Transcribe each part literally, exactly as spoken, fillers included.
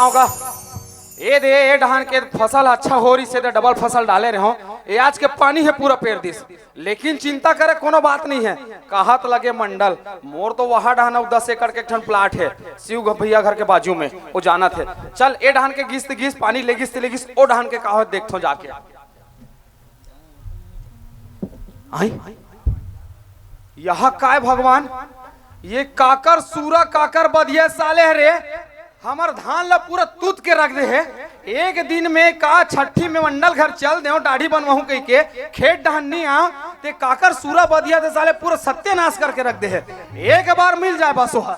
होगा। ए दे, ए डहान के फसल अच्छा हो रही से, डबल फसल डाले रहे हो। ए आज के पानी हे पूरा पेर दिस, लेकिन चिंता करे कोनो बात नहीं है। कहत लगे मंडल, मोर तो वहा डहान अउ दस एकड़ के एक ठन प्लाट है, शिव घ-, भैया घर के बाजू में, वो जानत है। चल, ए डहान के गिस त गिस, पानी ले गिस त ले गिस, ओ डहान के का होत देखथो जाके। आई? यह काय भगवान, ये काकर सूरा काकर बधिया साले हरे, हमर धान ला पूरा तूत के रख दे हे। एक दिन में का छट्ठी में मंडल घर चल देव, दाढ़ी बनवाहूं कहि के, खेत डहन नी आ, ते काकर सूरा बधिया ते साले पूरा सत्यानाश करके रख दे हे। एक बार मिल जाए बस वह,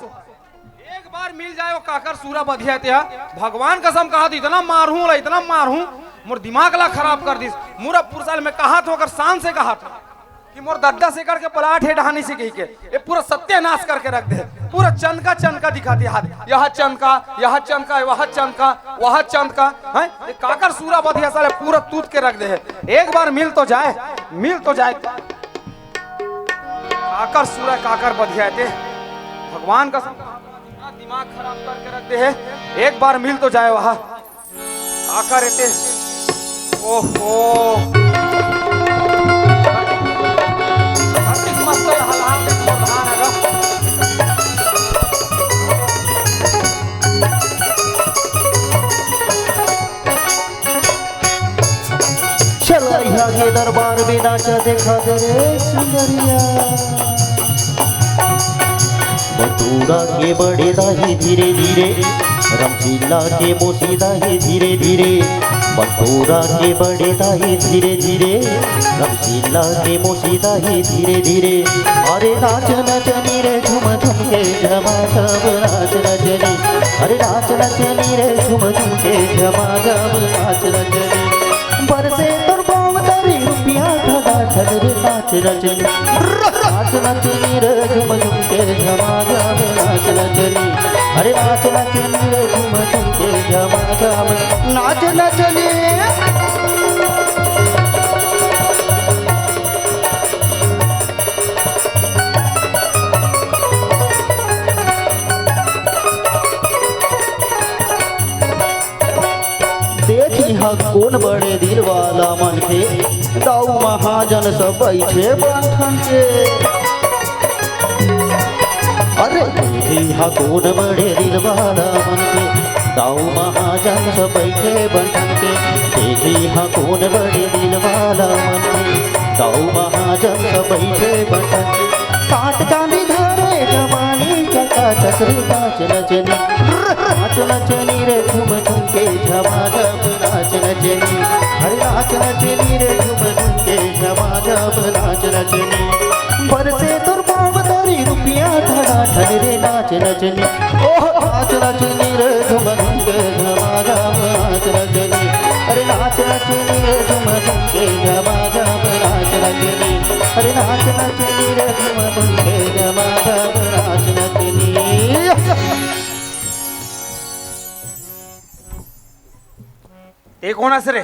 एक बार मिल जाए वो काकर सूरा बधिया ते हा। भगवान कसम कहा तो इतना मारहूं ला, इतना मारहूं, मोर दिमाग ला खराब कर दिस। मुरा पुरसाल में कहा तो, अगर शान से कहा तो कि मोर दस दस एकड़ के प्लाट हे डहानी से कहि के, ये पूरा सत्यानाश करके रख दे। पूरा चनका चनका दिखाती हाथ, यह चनका, यह चनका, वह चनका, वह चनका, हैं? ये काकर सूरा बधिया साले पूरा तूत के रख दे है। एक बार मिल तो जाए, मिल तो जाए। काकर सूरा काकर बधिया ते, भगवान का दिमाग खराब करके रख दे है। एक बार मिल तो जाए वहाँ। आकर एते। ओहो। अतिक मस्त हलाल के प्रधान अगर। चल यहाँ के दरबार में नाचा देखा दे रे सुंदरिया। बटोरा के बड़े दाई धीरे धीरे, रमशीला के मोसी दाई धीरे धीरे, बटोरा के बड़े दाई धीरे धीरे, रमशीला के मोसी दाई धीरे धीरे। अरे नाच नचनी रे झूम झूम के झमाझम नाच नचनी, अरे नाच नचनी रे झूम झूम के झमाझम नाच नचनी। बरसे तोर पाँव तरी रुपया धड़ा धड़ रे नाच नचनी। नाच नचनी रे झूम झूम के झमाझम नाच नचनी। अरे नाच नचनी रे झूम झूम के झमाझम नाच नचनी। देखी हा कोन बड़े दिल वाला मनखे, दाऊ महाजन सब बैठे बंठन के। अरे देखी हा कोन बड़े दिल वाला मनखे, दाऊ महाजन सब बैठे बंठन के। देखी हा कोन बड़े दिल वाला मनखे, दाऊ महाजन सब बैठे बंठन के। काट चांदी धरे जवानी का काचस रे काच नचनी। नाच नचनी रे झूम झूम के झमाझम नाच नचनी। अरे नाच नचनी रे झूम झूम के झमाझम नाच नचनी। बरसे तोर पाँव तरी रुपया धड़ा धड़ रे नाच नचनी। ओह नाच नचनी रे झूम झूम के झमाझम नाच नचनी। अरे नाच नचनी रे झूम झूम के झमाझम नाच नचनी। अरे नाच नचनी रे झूम झूम के झमाझम नाच नचनी। ते कोन अस रे?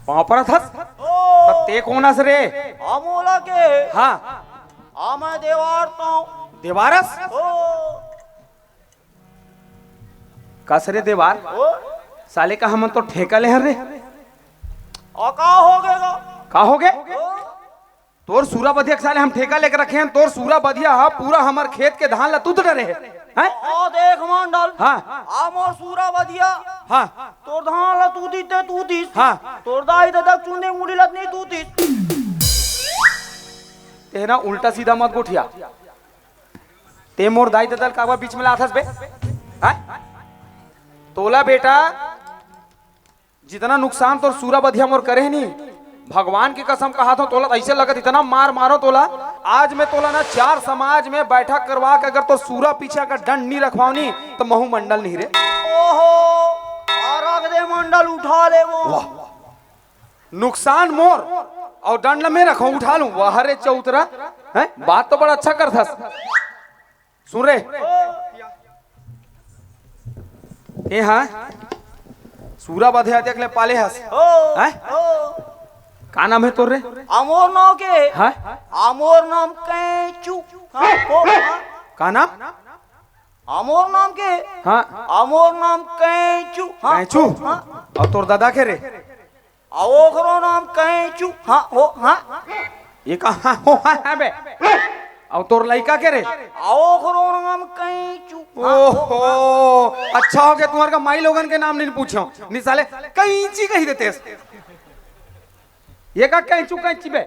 पाँव परत हस? त ते कोन अस रे? हमोला के। हाँ। आ मैं देवार तो। देवारस? ओ। कस रे देवार? ओ। साले का हमन तो ठेका ले हन रे। आ का हो गएगा? का हो गए? ओ। तोर सूरा बधिया के साले हम ठेका लेके रखे हन, तोर सूरा बधिया हा पूरा हमर खेत के धान ला तूत डरे हे, हैं? आ देख मंडल, हाँ। आ मोर सूरा बधिया, हाँ। तोर धान ला तूतिस ते तूतिस, हाँ। तोर दाई ददा चुंदी मुड़ी ला नहीं तूतिस। तेना उल्टा सीधा मत गोठिया, ते मोर दाई ददा काबर बीच में लाथस बे, हैं? तोला बेटा जितना नुकसान तोर सूरा बधिया मोर करे हे नी, भगवान की कसम कहा थो तोला, ऐसे लगत इतना मार मारो तोला। आज मैं तोला ना चार समाज में बैठक करवा के अगर तोर सूरा पीछे अगर डंड नहीं रखवाओ नी, तो महू मंडल नहीं रे। ओहो, आ रख दे मंडल उठा ले वो। वाह, नुकसान मोर और डंड ल मैं रखो उठा लूं। वाह रे चौतरा, हैं? बात तो बड़ा अच्छा करथस। सुन रे, ए हाँ, सूरा बधिया देख ले पाले हस, ओ, हैं? ओ। का नाम हे तोर रे? अमोर नाम के। हाँ? अमोर नाम कैंचू। हाँ, हो, हाँ। का नाम? अमोर नाम के। हाँ। अमोर नाम कैंचू। हाँ, कैंचू? हाँ। अउ तोर ददा के रे? अउ ओकरो नाम कैंचू। हाँ, हो, हाँ। ये का हाँ, हो, हाँ, हाँ बे। अउ तोर लइका के रे? अउ ओकरो नाम कैंचू। हाँ, हो, ओहो, हाँ। अच्छा हो गया तुम्हार का माई लोगन के नाम नहीं पूछो। नहीं साले, कैंची कही देते। ये का कैंचू कैंची बे?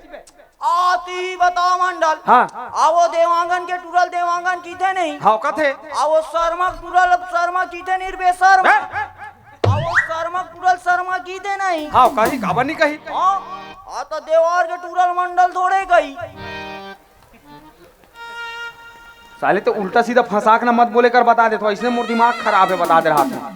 आती बता मंडल। हाँ। आ वो देवांगन के टूरल देवांगन कीथे नहीं। हाँ, कथे। आ वो शर्मा के टूरल अब शर्मा कीथे नहीं रे बेशर्म। बे? आ वो शर्मा के टूरल शर्मा कीथे नहीं। हाँ, कही, काबर नहीं कही? हाँ। आ तो देवार के टूरल मंडल थोड़े कही। साले तो उल्टा सीधा फंसा के ना मत बोले कर बता देथों, इसने मोर दिमाग खराब हे, बता दे रहा था।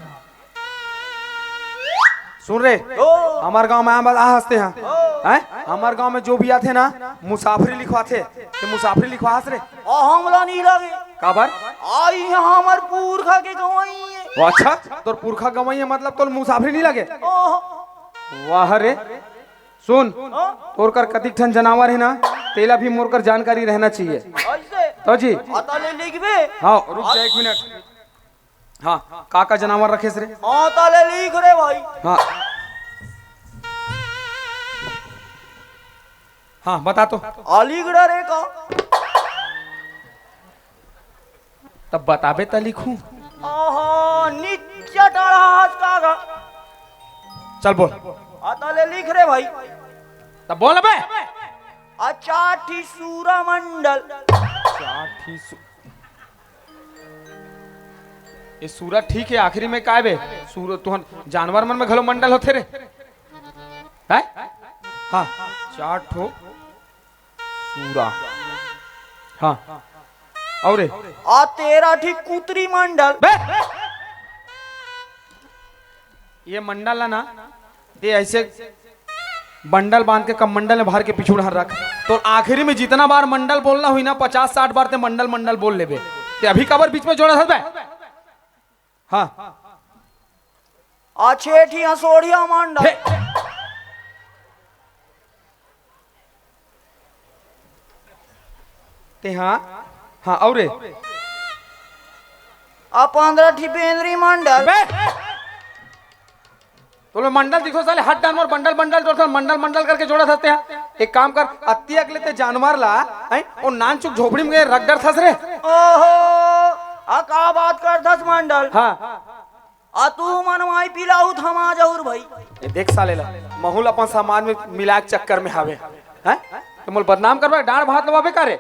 सुन रे, ओ। हमर गांव में आए बर आ हंसते हैं, ओ। हैं? हमर गांव में जो भी आथे ना, मुसाफरी लिखवाथे, ते मुसाफरी लिखवा हंस रे। आ, हमला नहीं लगे। काबर? आ, ये हमर पुरखा के गंवई हे। ओ, अच्छा, तोर पुरखा गंवई हे, मतलब तोर मुसाफरी नहीं लगे? ओहो। वाह रे, सुन, हाँ? तोर कर कतिक ठन जनावर हे ना, तेला भी मोर कर जानकारी रहना चाहिए। ऐसे? तो जी। पता ले लिखबे? हाँ, रुक जा एक मिनट। हाँ, का का जनावर रखेस रे? हाँ, ताले लिख रे भाई। हाँ। हाँ, बता तो। आ लिख रे का? तब बताबे त लिखूं। आहा, नीचा टाढ़ा हाथ का गा। चल बोल। आ ताले लिख रे भाई। तब बोल बे। आ चार ठी सूरा मंडल। चार ठी सू-, ये सूरा ठीक हे, आखिरी में काय बे? सूरा, तुहन जानवर मन में घलो मंडल होथे रे? हैं? हाँ, चार ठो सूरा। हाँ, अउ रे? आ तेरा ठी कुतरी मंडल। बे! ये मंडल ला ना, ते ऐसे बंडल बांध के कमंडल में भर के पीछू डहर रख। तो आखिरी में जितना बार मंडल बोलना हुई ना, पचास साठ बार ते मंडल मंडल बोल लेबे। ते अभी काबर बीच में जोड़त हस बे? हाँ। आ छे ठी हंसोड़िया मंडल। हे। ते हाँ, हाँ, अउ रे? आ पंद्रह ठी बेंदरी मंडल। बे! तोला मंडल दिखो साले, हट डान मोर बंडल बंडल जोड़थन, मंडल मंडल करके जोड़त हस ते। एक काम कर, अत्ती अकले ते जानवर ला, हैं, ओ नानचुक झोपड़ी में रख डरथस रे। ओहो, आ का बात करथस मंडल? हाँ। आ तू मन माई पिलाऊ थमा जहूर भाई। ये देख साले ला, महूं ल अपन सामान में मिलाए के चक्कर में हावे, हैं? तो मोल बदनाम करबे, डांड़ भात लवाबे का रे?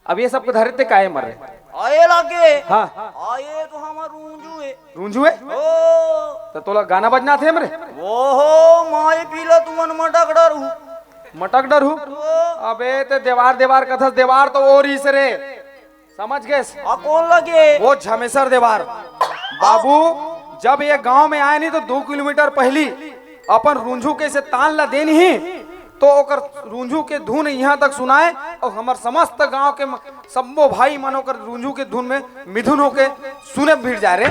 अब ये सबको धरे ते काहे मर रहे? आए लागे। हाँ। आए तो हमर रूंझू हे। रूंझू हे? ओ। तो तोला गाना बजना थे हमरे? ओहो, माई पीला तुमन मटक डर हूँ। मटक डर हूँ? ओ। अबे ते देवार देवार कथस, देवार तो ओ रहीस रे। समझ गेस? आ कौन लगे? वो झमेसर देवार। बाबू, जब ये गांव में आए नहीं तो दो किलोमीटर पहली अपन रूंझू के से तान ला देनी ही, तो ओकर रूंझू के धुन यहाँ तक सुनाए और हमर समस्त गांव के म-, सब्बो भाई मन ओकर रूंझू के धुन में मिथुन होके सुने भिड़ जाए रे।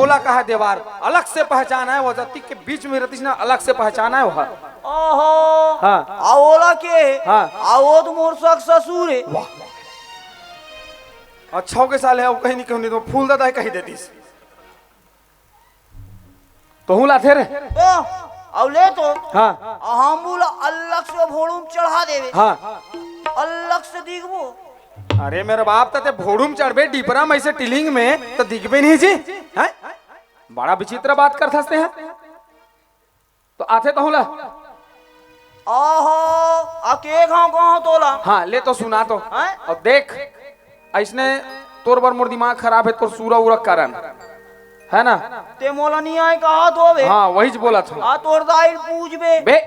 ओला कहा देवार, अलग से पहचान है वो, जतिक के बीच में रहतीस ना, अलग से पहचान है वो। ओहो। हाँ। आ ओला के? हाँ। आ वो तो मोर सक ससुर हे। वाह। अच्छा हो के साले, वो कहीं नहीं, कहूँ नहीं तो फूल दादा ही कही देतीस। तोहू लाथे रे। ओ, अउ ले तो। हाँ। आ हमू ला अलग से भोड़ू में चढ़ा देवे। हाँ। अलग से दिखबो। अरे मेरे बाप, त ते भोड़ू में चढ़बे, डिपरा में ऐसे टिलिंग में, त दिखबे नहीं जी। हैं? बड़ा विचित्र बात करथस ते हैं। तो आथे तहूँ ला। आहो, आ के घाव कहो तोला। हाँ, ले तो सुना तो। हैं? और देख, ऐसने तोर बर मोर दिमाग खराब हे, तोर सूरा उरा के कारण, है ना? ते मोला नहीं आए कहा तो बे। हाँ, वही च बोला था। आ तोर दाई ल पूछबे। बे,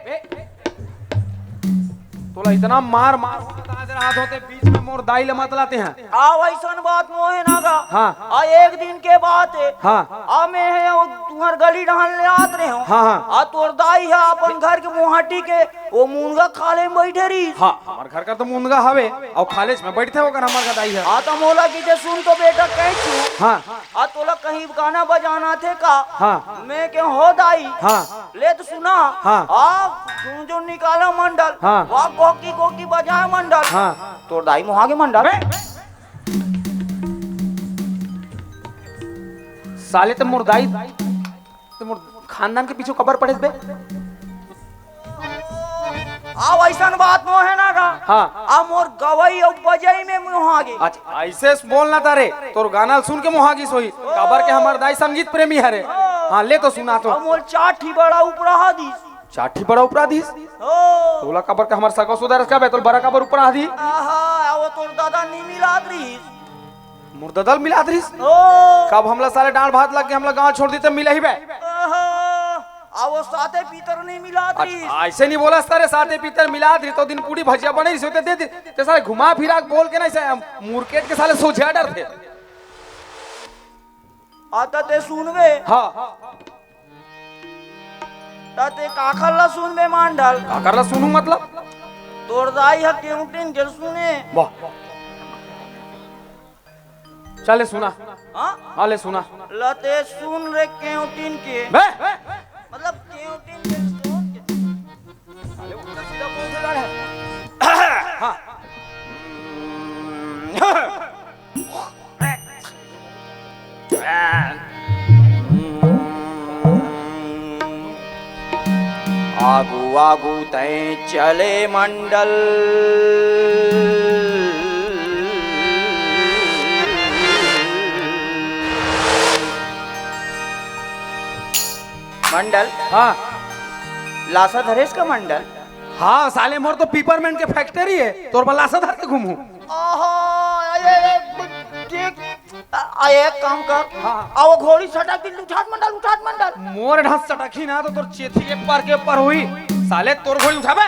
तोला इतना मार मार बता दे रहा था, ते बीच में मोर दाई ल मत लाते हैं। आ वैसन बात नो हे ना गा। हाँ। आ एक दिन के बात हे। हाँ। आ मैं हे, वो तुम्हर गली डहन ले आत रहे हो। हाँ, हाँ। आ तोर दाई हे अपन घर के मुहाटी के वो मुनगा खाले में बैठे रही। हाँ, हमर घर का तो मुनगा हवे, अउ खालेच में बैठथे ओकर हमर का दाई ह। आ त मोला किथे, "सुन तो बेटा, कैंचू।" हाँ। आ तोला कहीं गाना बजाना थे का? हाँ। मैं के, "हो दाई।" हाँ। ले तो सुना। हाँ। आ सुन जो निकाला मंडल। हाँ। वाह, कोकी कोकी बजाए मंडल। हाँ। तोर दाई मोहागे मंडल। बे! साले, ते मोर दाई, ते मोर खानदान के पीछू कबर पड़ेस बे? अब ऐसन बात नो हे ना गा। हाँ। अब मोर गवई अउ बजई में मोहागे। अच्छा, ऐसे बोलना तारे, तोर गाना ल सुन के मोहागिस होही। काबर के हमर दाई संगीत प्रेमी हरे। हाँ, ले तो सुना तो। अब मोर चार ठी बड़ा उपराहा दिस। चार ठी बड़ा उपराहा दिस? हो। तोला काबर के हमर सगा सोदर का बे, तोला बड़ा काबर उपराहा दी? आहा, अब तोर दादा नी मिलात रहिस। मोर दादा ल मिलात रहिस? हो। कब हमला साले डांड़ भात लग के हमला गांव छोड़ दी त मिलही बे? आहा, अब साते पीतर नी मिलात रहिस। अच्छा, ऐसे नी बोला सारे, साते पीतर मिलात रहिस तो दिन पूड़ी भजिया बने रहिस होते दे दे। ते साले घुमा फिरा के बोल के ना इसे मुरकेट के साले सोझा डरथे। आ, त ते सुनबे। हाँ। त ते काखर ला सुनबे, मंडल? काखर ला सुनू मतलब? तोर दाई ह केवटिन के सुने। वाह। चल ले सुना। हाँ? हाँ, ले सुना। ल ते सुन रे केवटिन के। बे! मतलब केवटिन के सुन के। साले उल्टा सीधा बोल दे रहा है। हाँ। आगू आगू तैं चले मंडल। मंडल। हाँ। लासा धरेस का मंडल? हाँ साले, मोर तो पिपरमेंट के फैक्ट्री हे, तोर बर लासा धर के घूमू। आहा, ये, ये, देख, आ, आ, एक काम कर। हाँ। आ, वो घोड़ी सटक दिल, उठात मंडल, उठात मंडल। मोर ढांस सटकही ना तो तोर चेथी एक पार के ऊपर हुई। साले तोर घोड़ी उठाबे।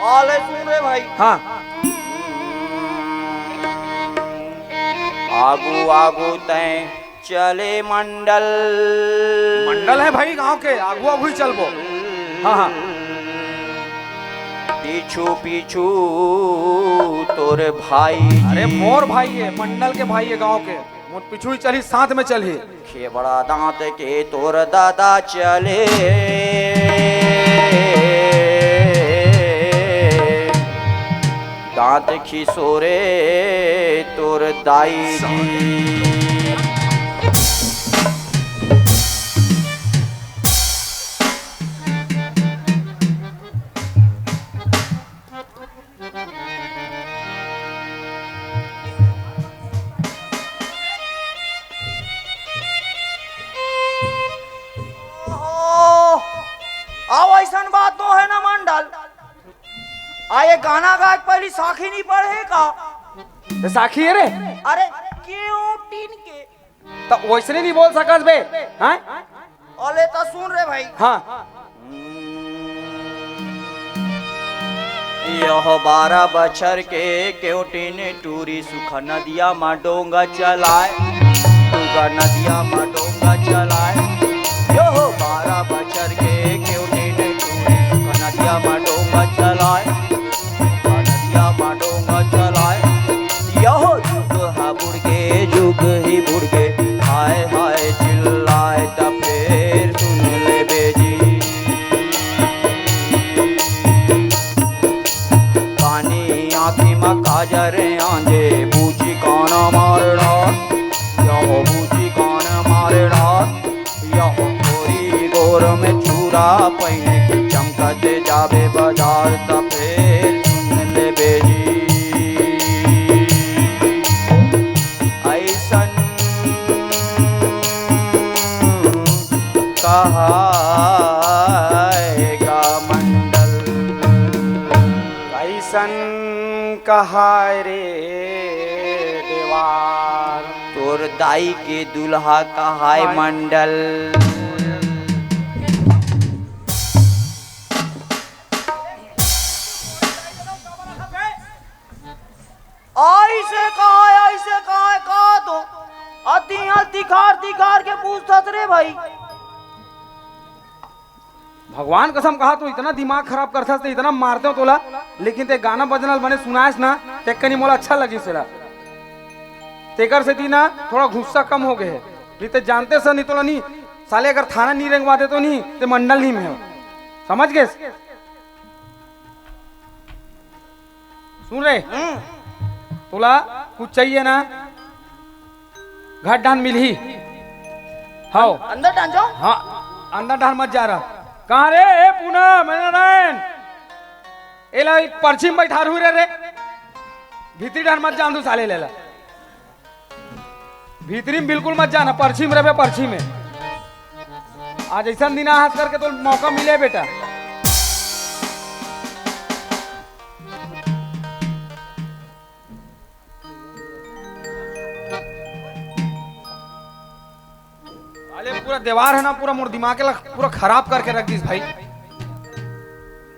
आले सुन रे भाई। हाँ। आगू आगू तैं चले मंडल। मंडल हे भाई गांव के, आगू आगू ही चलबो। हाँ, हाँ। पीछू पीछू तोर भाई अरे जी। मोर भाई हे, मंडल के भाई हे गांव के। मोर पीछू ही चलही, साथ में चलही। खेबड़ा दांत के तोर दादा चले। दांत खिसोरे तोर दाई जी। ओहो, अब ऐसन बात तो हे ना मंडल। आ ये गाना गाए के पहली साखी नहीं पढ़े का? ये साखी हे रे? अरे केवटिन के। त वैसने नहीं बोल सकस बे, हाँ? अले त सुन रे भाई। हाँ। यह बारह बछर के केवटिन टूरी सुख नदिया मा डोंगा चलाए, सुख नदिया मा डोंगा चलाए। यह बारह बछर के केवटिन टूरी सुख नदिया मा डोंगा चलाए। नदिया मा डोंगा चलाए, यहो जुग हा बुड़ गे, जुग ही बुड़ गे, हाय हाय चिल्लाए, त फेर सुन लेबे जी। पानी आँखी मा काजर आंजे, बूझी काना मारड़ा, यहो बूझी काना मारड़ा। यहो थोरी गोर में चूरा पहिने के चमकत जाबे बाजार त फेर सुन लेबे जी। ऐसन कहाय गा मंडल। कैसन कहाय रे देवार। तोर दाई के दुल्हा कहाय हाय। मंडल। ऐसे कहाय, ऐसे कहाय, कहा तो अतिहा तिखार तिखार के पूछथस रे भाई। भगवान कसम कहा, तू इतना दिमाग खराब करथस, ते इतना मारते हो तोला, लेकिन ते गाना बजना ल बने सुनायस ना, ते कनी मोला अच्छा लगिस तेला। तेकर सेती ना थोड़ा गुस्सा कम हो गए हे। नहीं ते जानते सर, नहीं तोला नहीं साले अगर थाना नी रेंगवा देतो नी, ते मंडल नी में हो। समझ गेस? सुन रे, हम्म। तोला कुछ चाहिए ना, घर डान मिलही। हाव। अंदर डान जाओ। हाँ, अंदर डान मत जा रहा। कहाँ रे, ए पूनम, ए नारायण, एला परछी में बैठार हुई रे, रे। भीतरी डान मत जान तू साले लेला। भीतरी में बिल्कुल मत जाना, परछी में रहे, परछी में। आज ऐसा दिन हाथ करके तो मौका मिले बेटा। अरे पूरा दीवार है ना, पूरा मोर दिमाग ला पूरा खराब करके रख दिस भाई।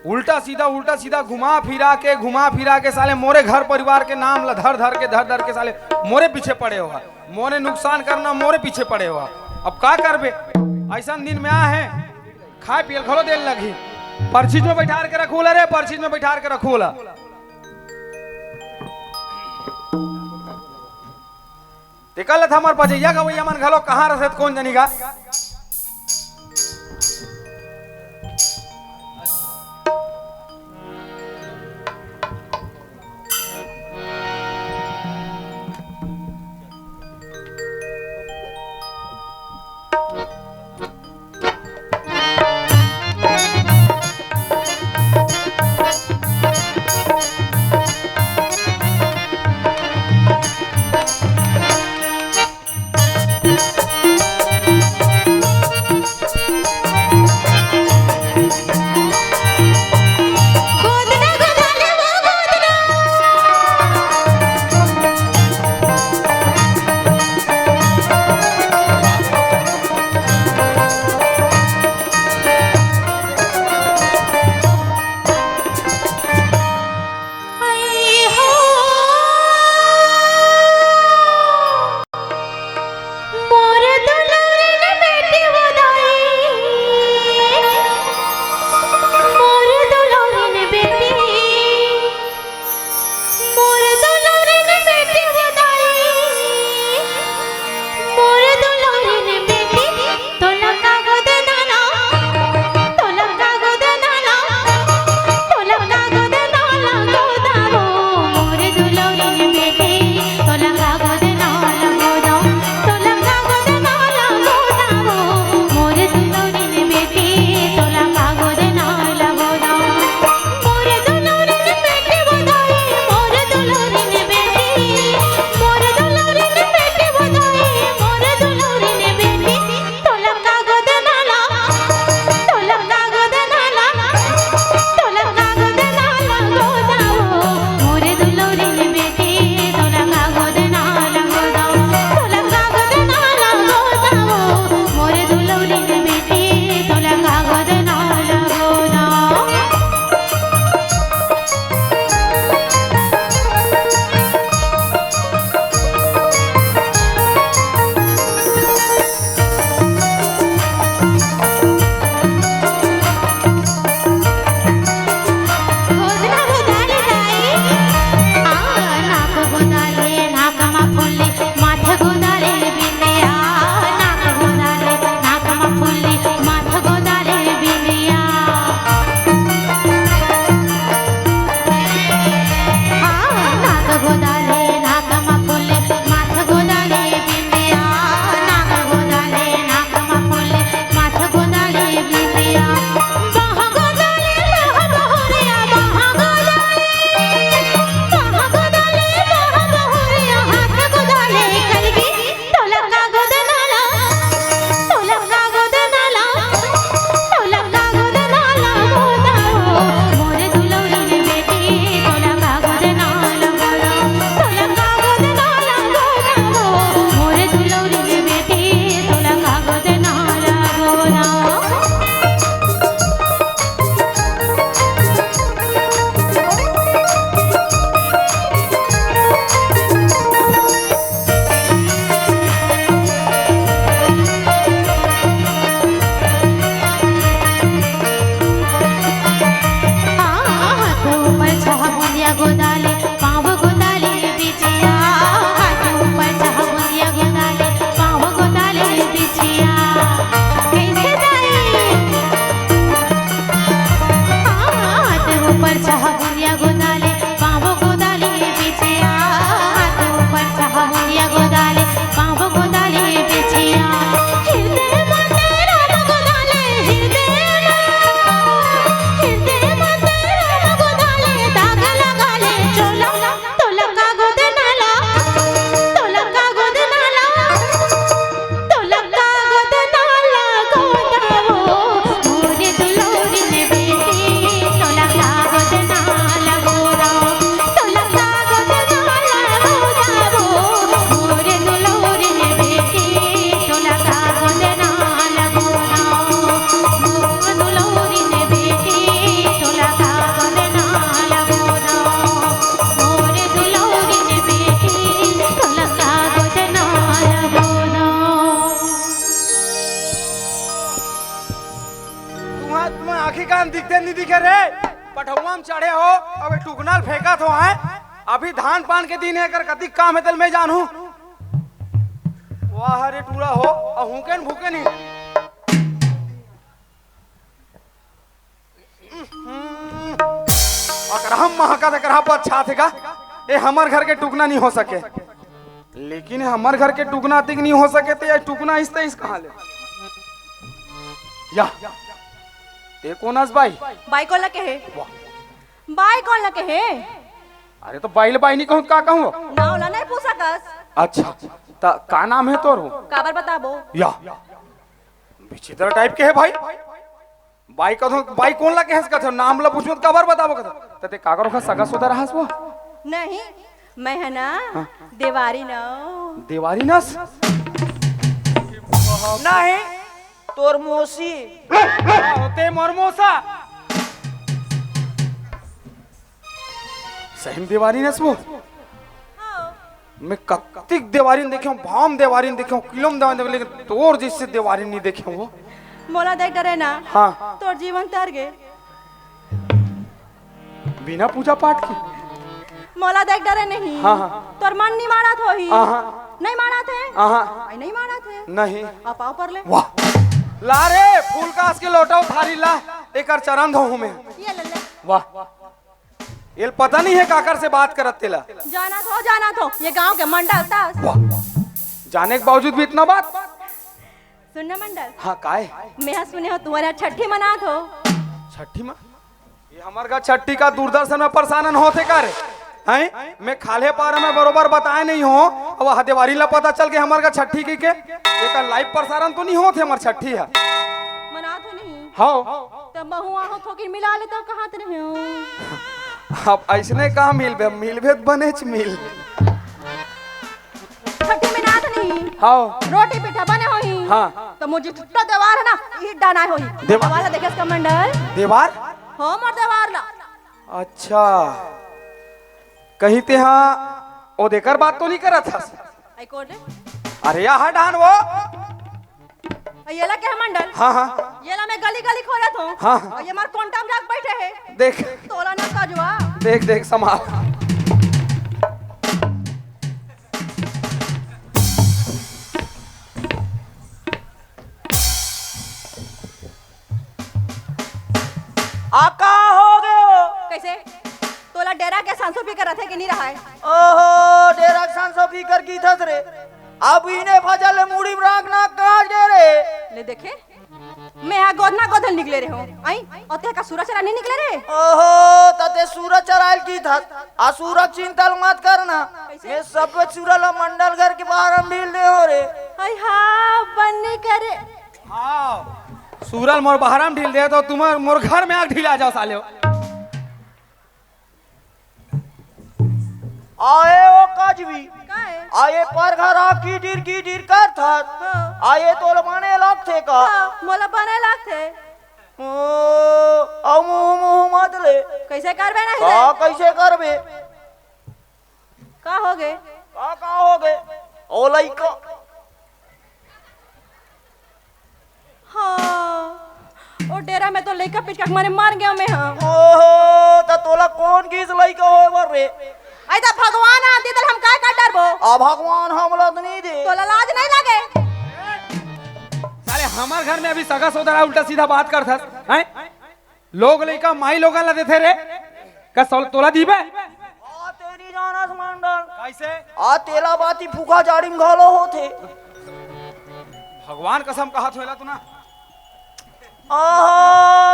उल्टा सीधा, उल्टा सीधा घुमा फिरा के, घुमा फिरा के साले मोरे घर परिवार के नाम ला धर धर के, धर धर के साले मोरे पीछे पड़े हो, मोरे नुकसान करना, मोरे पीछे पड़े हो। अब का करबे, ऐसा दिन में आ है, खाए पियल घलो देल लगही। परछी में बैठार के रखूला रे, परछी में बैठार के रखूला। तेकर ले त हमर बजैया गवैया मन घलो कहाँ रथे त कोन जनी गा। नहीं दिखे रे, पठौआ में चढ़े हो, अबे टुकना ल फेंकत हो, हैं? अभी धान पान के दिन हे, एकर कतिक काम हे, तेला मैं जानहूं। वाह रे टूरा हो, अउ हुकेन भूकेन ही। अकरहा महकत, अकरहा पछात हे का? ए हमर घर के टुकना नहीं हो सके। लेकिन हमर घर के टुकना अतिक नहीं हो सके, ते ये टुकना इस ते इस कहाँ ले? या, ते कोन अस बाई? बाई कोन ल कहे? वाह। बाई कोन ल कहे? अरे तो बाई ल बाई नहीं कहूँ, का कहूँ? नाव ला नहीं पूछ सकस। अच्छा, त का नाम हे तोर हो? काबर बताबो? या, विचित्र टाइप के हे भाई। बाई कथों, बाई कोन ल कहेस कथों? नाम ल पूछबो त काबर बताबो कथों? त ते काकर ओखर सगा सोदर हस वो? नहीं, मैं हे ना, हाँ। देवारी नव। देवारी नस? नहीं, तोर मौसी। का होते मोर मौसा? सही में देवारी नस वो? हाँ। मैं कतिक देवारी देखे हूँ, भाम देवारी देखे हूँ, किलोम देवारी देखे हूँ, लेकिन तोर जैसे देवारी नहीं देखे हूँ वो। मोला देख डरे ना। हाँ। तोर जीवन तर गे। बिना पूजा पाठ के? मोला देख डरे नहीं। हाँ, हाँ। तोर मन नहीं मानत होही। हाँ, हाँ। नहीं मानत हे? हाँ, हाँ। आई नहीं मानत हे। नहीं। आ पाँव पर ले। वाह। ला रे, फूल कास के लोटा थारी ला, एकर चरण धोहूं मैं। ये ले ले। वाह। एला पता नहीं हे काकर से बात करत तेला। जानत हो, जानत हो, ये गांव के मंडल तस। वाह। जाने के बावजूद भी इतना बात? सुन ना मंडल। हाँ, काय? मैं हा सुने हो तुम्हारे यहाँ छठी मनात हो। छठी मा? ये हमर घर छठी का दूरदर्शन में प्रसारण होथे का रे? हैं? मैं खाल्हे पारा में बरोबर बताए नहीं हो, अब वह देवारी ला पता चल के हमर घर छठी की के, एकर live प्रसारण तो नहीं होथे हमर छठी हे। मनात हो नहीं? हाँ। तब महू आहो थोकिन मिला ले तो कहत रहे हो। अब ऐसने का मिलबे, मिलबे त बनेच मिल। छठी मनात नहीं। हाँ। रोटी पीठा बने होही। हाँ। त मोर जे छुट्टा देवार हे ना, ई डाना होही। देवार? देवार ला देखेस का मंडल? देवार? हो मोर देवार ला। अच्छा। कहीं ते हा, ओ देकर बात तो नहीं करत हस? आई कोन रे? अरे या हा डान वो। अउ ये ला के हे मंडल? हाँ, हाँ। ये ला मैं गली गली खोजत हों। हाँ, हाँ। अउ ये मोर कोंटा में जाके बैठे हे। देख। तोला ना कजवा। देख, देख, संभाल। आ का हो गे वो? कैसे? तोला डेरा के सांसो फिकर रथे कि नहीं रहय? ओहो, डेरा के सांसो फिकर किथस रे। अब इने फसल ले मुड़ी में राख ना काट गे रे। ले देखे, मैं हा गोधना गोधल निकले रहे हों। आई, अउ ते का सूरा चरा नहीं निकले रे? ओहो, त ते सूरा चरायल किथस। आ सूरा के चिंता ल मत करना। कैसे? मैं सब सूरा ला मंडल घर के बाहर में ढील दे हों रे। आई हाँ, बन्नी करे। हाँ, सूरा ल मोर बाहर में ढील दे तो तुम मोर घर में आके ढीला जाओ साले हो। आए ओ कजवी। काहे? आए पर घर आ किटिर किटिर करथस। हाँ। आए तोला बने लगथे का? हाँ, मोला बने लगथे। ओ, अउ मुंह मुंह मत ले। कैसे करबे नहीं का ले? कैसे करबे? का हो गे? का, का हो गे? ओ लइका। हाँ, ओ डेरा में तो लइका पिचका के मारे मर गया मैं, हाँ। ओहो, त तोला कोन किस लइका होय बर रे? आई त भगवान आते त हम काय कर डरबो? आ भगवान हमला त नहीं दे। तोला लाज नहीं लगे? साले हमर घर में अभी सगा सोदरा उल्टा सीधा बात करथस, हैं? लोग लइका माई लोगन ला देथे रे, का सोल तोला दीबे? आ तेरी जानस मंडल। कैसे? आ तेला बाती फूका जाड़ी में घलो होथे। भगवान कसम कहत होएला तू ना। आहा,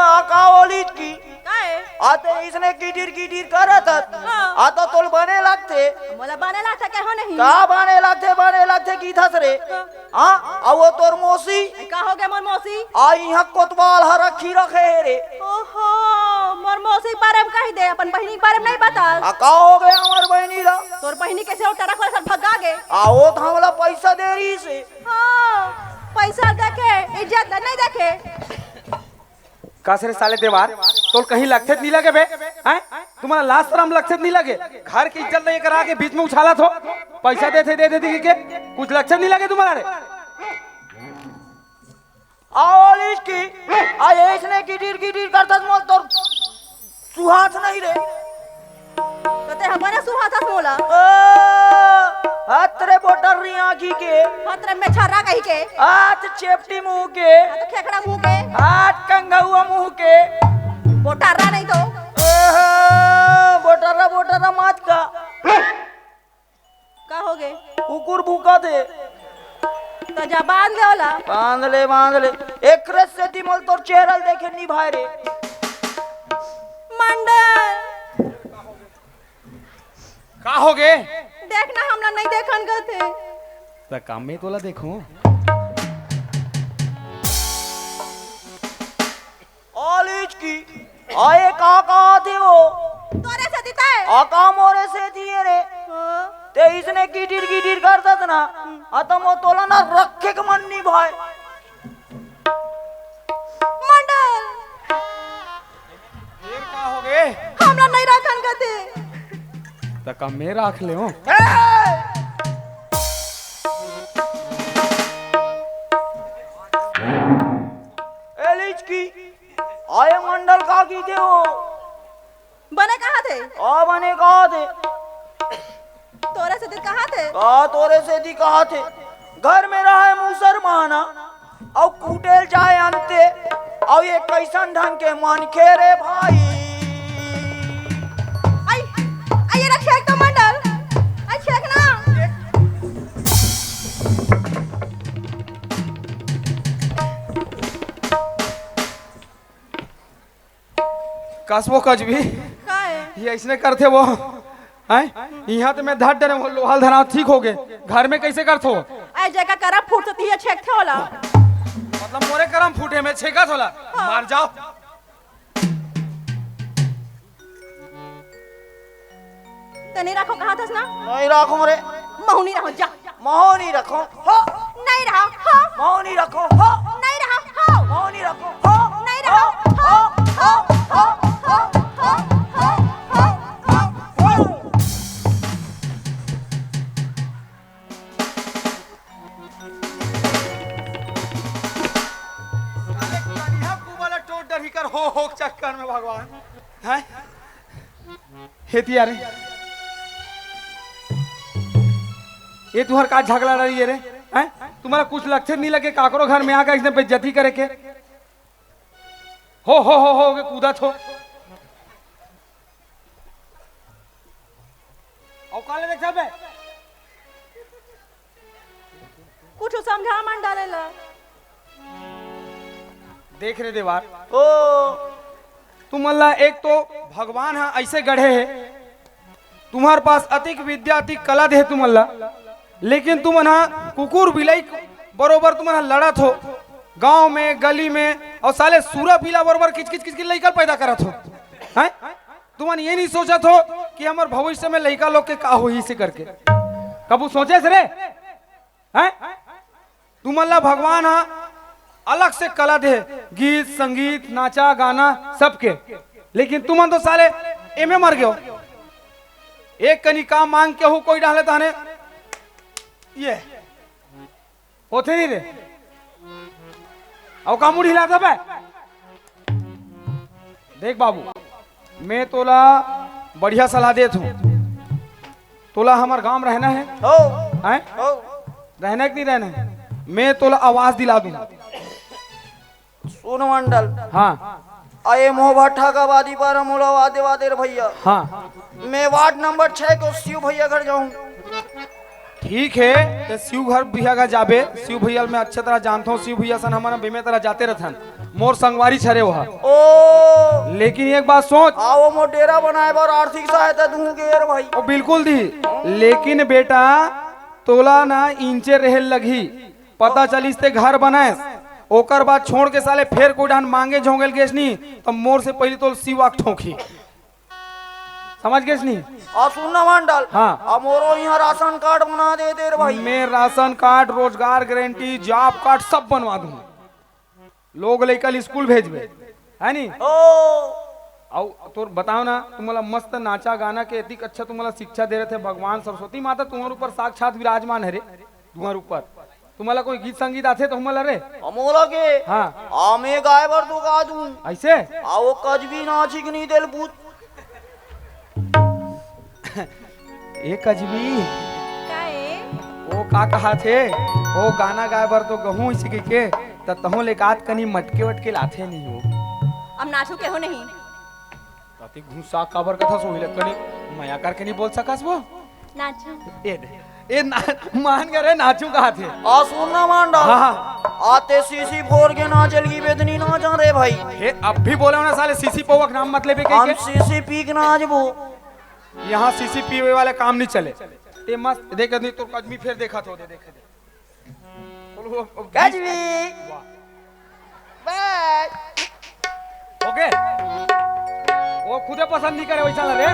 आ का ओलित की? काहे? आ ते इसने किटिर किटिर करत हस। हाँ। आ तो तोल बने लगथे। मोला बने लगथे कहो नहीं। का बने लगथे, बने लगथे किथस रे? हाँ। हाँ, आ वो तोर मौसी? ए, का हो गया मोर मौसी? आ इहाँ कोतवाल ह रखी रखे हे रे। ओहो, मोर मौसी के बारे में कही दे, अपन बहिनी के बारे में नहीं बता। आ का हो गया हमर बहिनी ला? तोर बहिनी कैसे वो ट्रक वाले साथ भगा गे? आ वो तो हमला पैसा दे रही से। हाँ, पैसा देखे, इज्जत नहीं देखे। कस रे साले देवार, तोल कहीं लगथे त नहीं लगे बे? हैं? तुम्हारा लाज शरम लगथे त नहीं लगे? घर की इज्जत नहीं करा के बीच में उछालत हो, पैसा देथे, दे देथे के कुछ लगथे त नहीं लगे तुम्हारा रे? आवालिश की, आ, ऐसने गिडिर गिडिर करथस मोला तोर सुहात नहीं रे। तो ते हमरे सुहात हस मोला। ओ, हतरे बोटर्री आँखी के। हतरे में छर्रा कही के। हाथ चेपटी मुँह के। हाँ, तो खेखड़ा मुँह के। हाथ कंघउआ मुँह के। बोटर्रा नहीं तो। ओहो, बोटर्रा, बोटर्रा मात का। का होगे? कुकुर भूकत हे। तो जा बांध ले ओला। बांध ले, बांध ले। एकरे सेती मोला तोर चेहरा ल देखे नी भाए रे। मंडल। का होगे? देख ना, हमला नहीं देखन कथे। त का मैं तोला देखूं? आलिज की, आए का कहाथे वो? तोरे सेती तय। आ का मोरे सेती हे रे? हाँ। ते इसने गिडिर गिडिर करथस ना, आ त मोर तोला ना रखे के मन नी भाए। मंडल। फेर का होगे? हमला नहीं राखन कथे। त का मैं राख लेंव? ए लिचकी, आए मंडल का कहिथे वो? बने कहाथे। आ बने कहाथे। तोरे सेती कहाथे। का तोरे सेती कहाथे? घर में रहे मुसरमाना, अउ कूटे ल जाए अंते, अउ ये कइसन ढंग के मनखे रे भाई? आई, आई, ये छेक तो मंडल, आई छेक ना। कस वो कजवी। का हे? ये अइसने करथे वो। हैं? इहाँ तो मैं धर डरे, वो लोहा ल धरा ठीक होगे। घर में कइसे करथो? अरे जेकर करम फूटथे, ये छेकथे ओला। मतलब मोरे करम फूटे, मैं छेकत हों ओला? हाँ। मर जाव। त नहीं राखों कहाथस ना? नहीं राखों रे। महूँ नहीं राखों, जा। महूँ नहीं राखों, हो। नहीं रहा, हो। महूँ नहीं राखों, हो। नहीं रहा, हो। महूँ नहीं राखों, हो। नहीं रहा, हो। साले कनिहा कुबा ला टोट डरही कर हो, हो के चक्कर में भगवान। हैं? हे तिया रे। ये तुँहर का झगड़ा रही है रे? हैं? तुम्हारा कुछ लक्षण नहीं लगे, काकरो घर में आके इसने बेइज्जती करे के? हो, हो, हो, हो, के कूदत हो। अउ काले देख बे। कुछ समझा मन डाले ला। देख रे देवार। ओ। तुमन ला एक तो भगवान ह अइसे गढ़े हे, तुम्हर पास अतिक विद्या, अतिक कला दे हे तुमन ला, लेकिन तुमन ह कुकुर बिलई बरोबर तुमन ह लड़त हो, गांव में, गली में, अउ साले सूरा पीला बरोबर किचकिच किचकिच लइका पैदा करत हो, हैं? तुमन ये नहीं सोचत हो कि हमर भविष्य में लइका लोग के का होही से करके। कभू सोचेस रे? हैं? तुमन ला भगवान ह अलग से कला दे, गीत, संगीत, नाचा, गाना, सबके। लेकिन तुमन तो साले एमे मर गयो। एक कनी काम मांग के हूँ कोई डाले तहने, ये होथे नहीं रे। अउ का मुड़ी हिलात हबे? देख बाबू, मैं तोला बढ़िया सलाह देत हूँ। तोला हमर गांव रहना है? हो। हैं? हो। रहना है कि नहीं रहना है? मैं तोला आवास दिला दूँ। सुन मंडल। हाँ। अये मोह भट्ठा का वादी पर मोला वादे वादे रे भैया। हाँ। मैं वार्ड नंबर छह को शिव भैया घर जाऊँ। ठीक है, ते शिव घर भैया घर जाबे। शिव भैया ल मैं अच्छा तरह जानत हूँ। शिव भैया सन हमन बीमे तरह जाते रहथन। मोर संगवारी छरे वह। ओ। लेकिन एक बात सोच। आओ, मोर डेरा बनाए बर आर्थिक सहायता दूँ गे रे भाई। ओ बिल्कुल दी। लेकिन बेटा, तोला ना इंचे रहे लगही। पता चलिस ते घर बनाएस, ओकर बाद छोड़ के साले फेर कोई डाहन मांगे झोंगेल गेस नी, त मोर से पहली तोल शिव आके ठोंकही। समझ गेस नी? अउ सुन ना मंडल, हाँ। अउ मोरो इहाँ राशन कार्ड बना दे दे रे भाई। मैं राशन कार्ड, रोजगार गारंटी, जॉब कार्ड सब बनवा दूँ। लोग लइका ल स्कूल भेजबे, है नी? ओ। अउ तोर बताओ ना, तुम्हला मस्त नाचा गाना के एतिक अच्छा तुम्हला शिक्षा दे रहे थे भगवान सरस्वती माता तुम्हर ऊपर साक्षात विराजमान है रे, तुम्हर ऊपर। तुम्हां ला कोई गीत संगीत आथे तो हमला रे? हमोला के? हाँ। आ, मैं गाय बर तो गा दूं। ऐसे? आ, वो कजवी नाचिक नहीं तेल पूत। ए कजवी। का ए? वो का कहा थे? वो गाना गाय बर तो गहूं इसी के, के त तहूं ले गात कनी मटके वटके लाथे नहीं हो। अब नाचू के हो नहीं। ताती घुसा काबर कथा सोही लगनी, मया करके नहीं बोल सकस वो? नाचू। ए दे, ए ना, मान करे नाचू कहा थे। आ सुन ना मांडा। हाँ, हाँ। आते सीसी फोर के ना चल गई बेदनी ना जा रे भाई। हे, अब भी बोले ना साले सीसी पोवक नाम मत ले बे हम कह के। सीसी पी के ना आज वो। यहाँ सीसी पीवे वाले काम नहीं चले। ए मस्त, देख नहीं तो कजमी फिर देखा तो दे, देख दे। गजवी। वाह। बस। ओके। वो खुदे पसंद नहीं करे वैसा ला रे।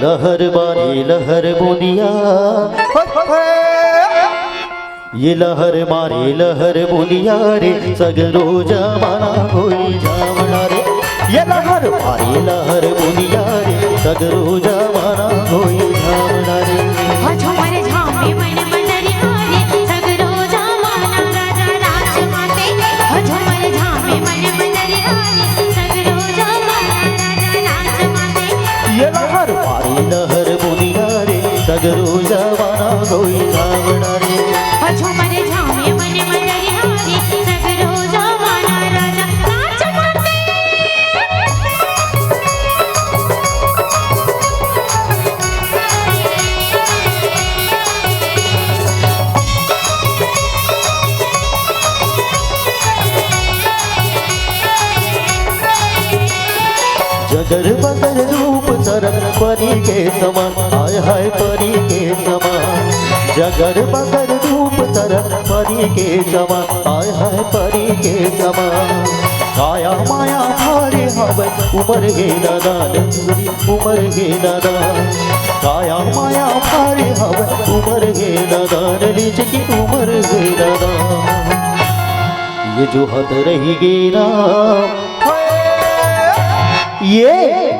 लहर मारे लहर बुनिया, ये लहर मारे लहर बुनिया रे, सगरो जमाना होई झामड़ा रे। ये लहर मारे लहर बुनिया रे, सगरो जमाना होई झामड़ा रे। हो झूमर झामे मन मंदरिया रे, सगरो जमाना राजा नाच माते। हो झूमर झामे मन मंदरिया रे, सगरो जमाना राजा नाच माते। ये लहर मारे लहर बुनिया रे, सगरो जमाना होई झामड़ा रे। हो झूमर झामे मन मंदरिया रे, सगरो जमाना राजा नाच माते। जगर बगर रूप सरग परी के समान, हाय हाय परी के समान। जगर बगर रूप सरग परी के समान, हाय हाय परी के समान। काया माया भारी हवय उमर हे नादान, उमर हे नादान। काया माया भारी हवय उमर हे नादान, लीच की उमर हे नादान। ये जो हद रही गे राम, ये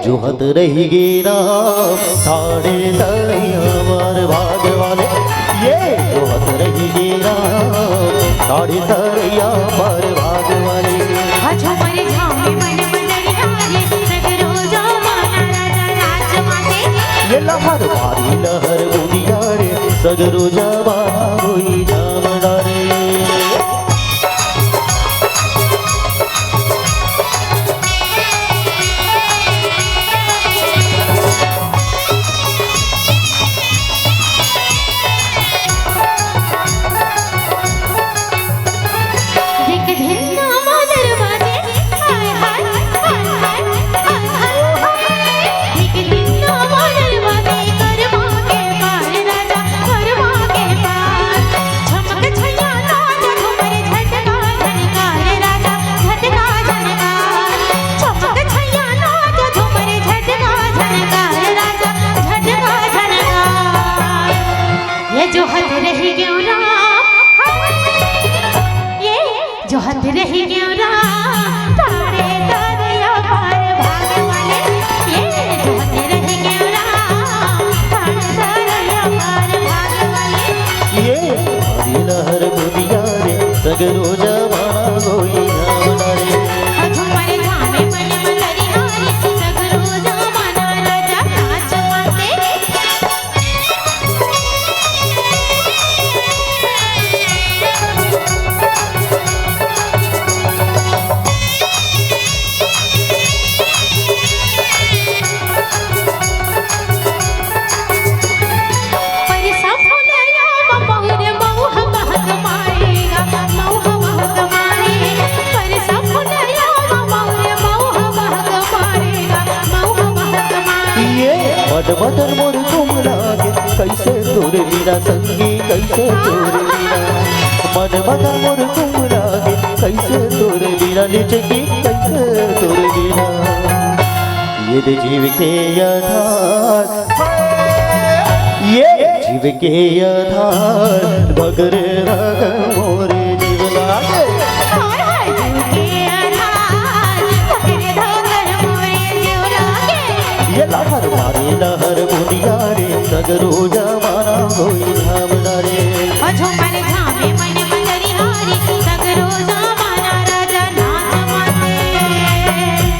जो हद रही गे राम, ठाड़े तरैया पार भाग वाले। ये जो हद रही गे राम, ठाड़े तरैया पार भाग वाले। हो झूमर झामे मन मंदरिया रे, सगरो जमाना राजा नाच माते। ये लहर मारी लहर बुनिया रे, सगरो जमाना होई झामड़ा रे। ये जो हद रही गे राम, ये जो हद रही गे राम, तारे तारे अपार भाग वाले। ये जो हद रही गे राम, तारे तारे अपार भाग वाले। ये हमारी लहर बुनिया रे, सगरो जमाना होई झामड़ा रे। झूमर झामे मन मंदरिया रे, सगरो जमाना राजा नाच माते। ये मद मदन मोर तुम लागे, कैसे तोर बिना संगी, कैसे तोर बिना। मद मदन मोर तुम लागे, कैसे तोर बिना लिचकी, कैसे तोर बिना। ये जीव के आधार, ये जीव के आधार, बगर रग मोर जीव लागे। हाय हाय, जीव के आधार, बगर रग मोर जीव लागे। ये लहर मारे लहर बुनिया रे, सगरो जमाना होई धाम डारे। ओ झूमर झामे मन मंदरी हारी, सगरो जमाना राजा नाच माते।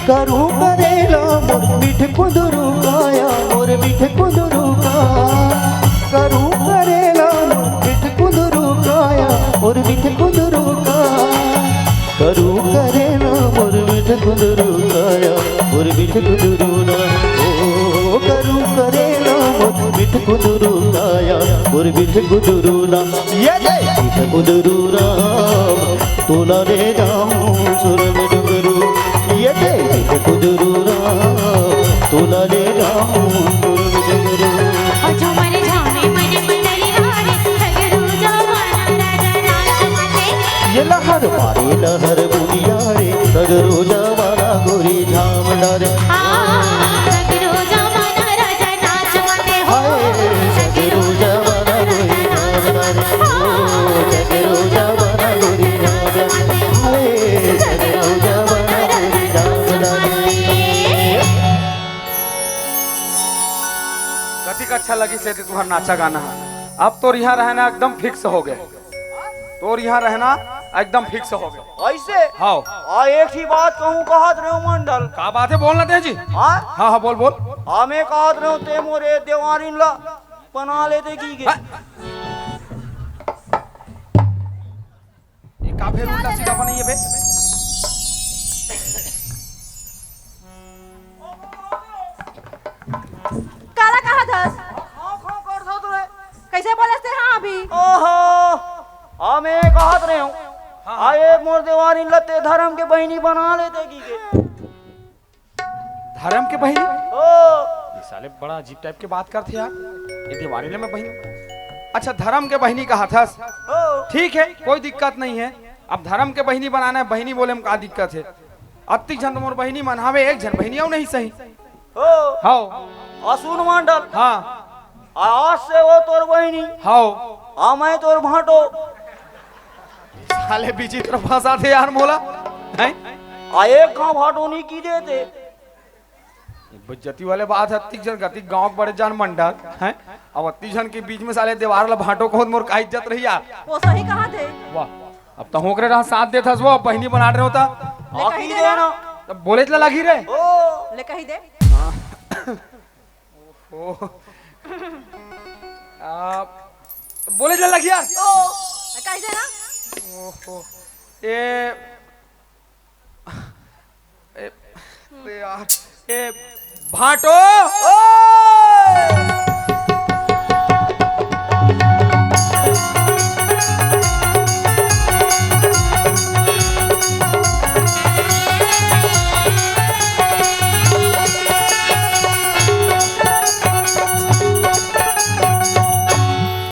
करू करेला मोर मीठ कुंदरू काया, मोर मीठ कुंदरू का। करू करेला मोर मीठ कुंदरू काया, मोर मीठ कुंदरू का। करू करेला मोर मीठ कुंदरू काया, मोर मीठ कुंदरू ना। ओ करू करेला मोर मीठ कुंदरू काया, मोर मीठ कुंदरू ना। ये दे मीठ कुंदरू राम, तोला ले जाऊं सुरग डुंगरू। ये दे मीठ कुंदरू राम, तोला ले जाऊं सुरग डुंगरू। ओ झूमर झामे मन मंदरी हारी, सगरो जमाना राजा नाच माते। ये लहर मारे लहर बुनिया रे, सगरो जमाना गोरी झाम डारे। आ, सगरो जमाना राजा नाच माते हो। हाय, सगरो जमाना गोरी झाम डारे। ओ, सगरो जमाना गोरी झाम डारे। हाय, सगरो जमाना गोरी झाम डारे। कतिक अच्छा लगिस हे तुहर नाचा गाना। अब तोर इहाँ रहना एकदम फिक्स हो गे। तोर इहाँ रहना एकदम फिक्स हो गे। अइसे? हाँ। आ, एक ही बात कहूँ कहत रहेंव मंडल। का बात हे, बोल ना तें जी। हाँ? हाँ, हाँ, बोल, बोल। आ, मैं कहत रहेंव तें मोरे देवारिन ला बना लेते की के। हाँ। ये का फेर उल्टा सीधा बनाइए बे? काला कहा थस? खाओ, खाओ, कर दो तुरे। कैसे बोले थे हाँ अभी? ओहो, हम ये कहत रहेंव। हाँ। आए मोर देवारी लते धर्म के बहिनी बना लेते की के। धर्म के बहिनी? ओ। ये साले बड़ा अजीब टाइप के बात करथे यार। ये देवारी ले मैं बहिनी। अच्छा, धर्म के बहिनी कहा थस? ओ। ठीक है, कोई दिक्कत नहीं है। अब धर्म के बहिनी बनाना है, बहिनी बोले में का दिक्कत है? अतिक झन तो मोर बहिनी मन हावे, एक झन बहिनी अउ नहीं सही। हो। हाव। असुन मंडल। हाँ। आज से वो तोर बहिनी। हाव। आ मैं तोर भांटो। साले विचित्र फंसाथे यार मोला। हैं? आ एक घांव भांटो नहीं की देते। बेइज्जती वाले बात है, अतिक झन गतिक गांव के बड़े जान मंडल, हैं? अब अतिक झन के बीच में साले देवार ला भांटो कहत मोर का इज्जत रही यार। वो सही कहा थे। वाह, अब तो होकरे रहा साथ देत हस, वो बहिनी बनात रहे होता। ले कही आखिर दे ना। ना। तब बोले ला लगी रे। ओ। ले कही दे। ओ। आ, बोले ला लगी यार। ओ। ले कही दे ना। ओहो। ए, ए, अरे यार, ए, भांटो। ओ।